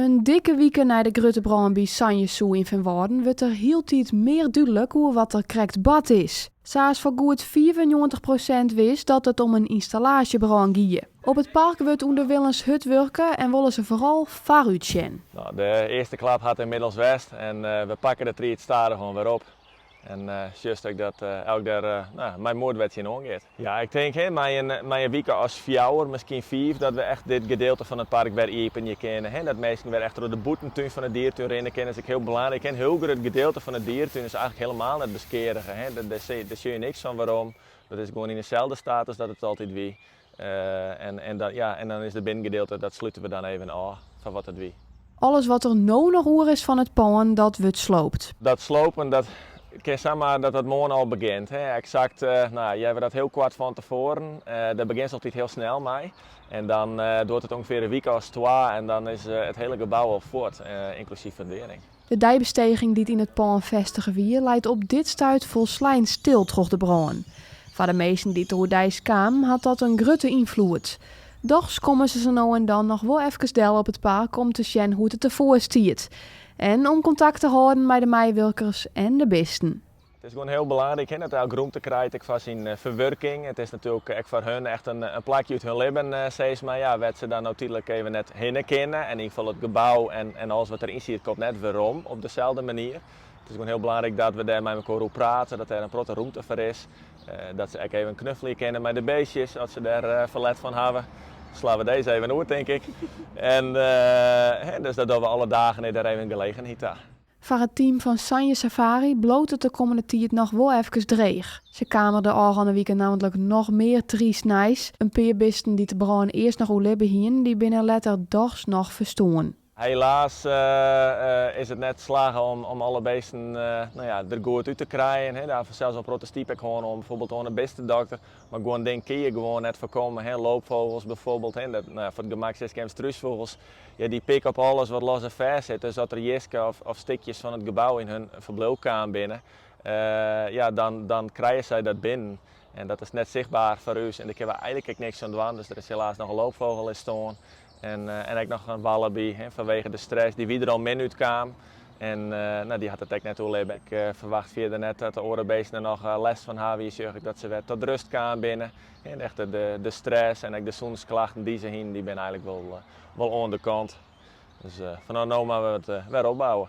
In dikke wike nei de grutte brân by Sanjes Zoo yn Feanwâlden wurdt der hieltyd mear dúdlik oer wat der krekt bard is. Sa is foar goed 95% wis dat it om in ynstallaasjebrân gie. Op it park wurdt ûnderwilens hurd wurke en wolle se foaral foarút sjen. No, de earste klap hat ynmiddels west en we pakke de tried stadichoan wer op. En sjochst ek dat elk der no, mei moed wer tsjinoan giet. Ja, ik tink hè, mei in wike as fjouwer, miskien fiif, dat we echt dit gedeelte fan it park wer iepenje kinne. Hè, dat minsken wer echt troch de bûtentún fan de diertún rinne kinne, is ek hiel belangryk. In hiel grut gedeelte fan de diertún is eigentlik hielendal net beskeadige. Hè. Dêr sjogge je niks fan werom. Dat is gewoan yn deselde status dat it altyd wie. En, ja, en dan is de binnengedeelte, dat slute we dan even ôf foar wat it wie. Alles wat der no noch oer is fan it pân, dat wurdt sloopt. Dat slopen, dat kin samar dat dat moarn al begjint. Hè. Eksakt, no, je hawwe dat hiel koart fan tefoaren. Dêr begjint altyd hiel snel mei. En dan duorret it ûngefear in wike as twa en dan is it hiele gebou al fuort, ynklusyf fundearring. De deibesteging dy't yn it pân fêstige wie, leit op dit stuit folslein stil troch de brân. Foar de minsken dy't der oerdeis kamen, hat dat in grutte ynfloed. Dochs komme se sa no en dan noch wol efkes del op it park om te sjen hoe't it derfoar stiet. En om kontakt te hâlden mei de meiwurkers en de bisten. It is gewoan hiel belangryk, hè, dat elk romte krijt ek foar syn ferwurking. It is natuerlik ek foar harren echt in plakje út harren libben, sis mar, ja, wêr't se dan no tydlik even net hinne kinne. En yn ieder gefal it gebou en alles wat deryn sit komt net werom op deselde manier. It is gewoan hiel belangryk dat we dêr mei elkoar oer prate, dat der in protte romte foar is. Dat se ek even knuffelje kinne mei de bistjes as se dêr ferlet fan hawwe. Slaan we dizze even oer, tink ik. En dus dat dogge we alle dagen dêr even gelegenheid ta. Foar it team fan Sanje Safari bliuwt it de kommende tiid noch wol efkes dreech. Se kamen de ôfrûne wike nammentlik noch mear tryst nijs. In pear bisten dy't de brân earst noch oerlibbe hienen, dy binne letter dochs noch ferstoarn. Helaas is it net slagge om alle bisten no ja, der goed út te krijen. Hè. Dêr sels al protestyp ik gewoan om bijvoorbeeld oan de bistedokter. Mar gewoan dingen kinne je gewoan net foarkomme. Hè. Loopfûgels bijvoorbeeld, hè. Dat, no ja, foar it gemak sis ik strúsfûgels. Ja, dy pikke op alles wat los en fêst sit. Dus as der jiske of stikjes fan it gebou yn harren ferbliuw kaam binne, ja, dan krije sy dat binnen. En dat is net sichtber foar ús en dêr kinne we eigentlik ek niks oan dwaan. Dus der is helaas noch in loopfûgel is stoarn. En ek noch in wallaby, hè, fanwege de stress dy't wer al min útkaam. En no, dy hat it ek net oerlibbe. Ik ferwachtsje fierder net dat de oare bisten der noch lêst fan hawwe. Hjir sjoch ik dat se wer ta rêst kaam binne. En echt de stress en ek de sûnensklachten dy't se hienen, dy binne eigentlik wol oan de kant. Dus fanôf no moatte we it wer opbouwe.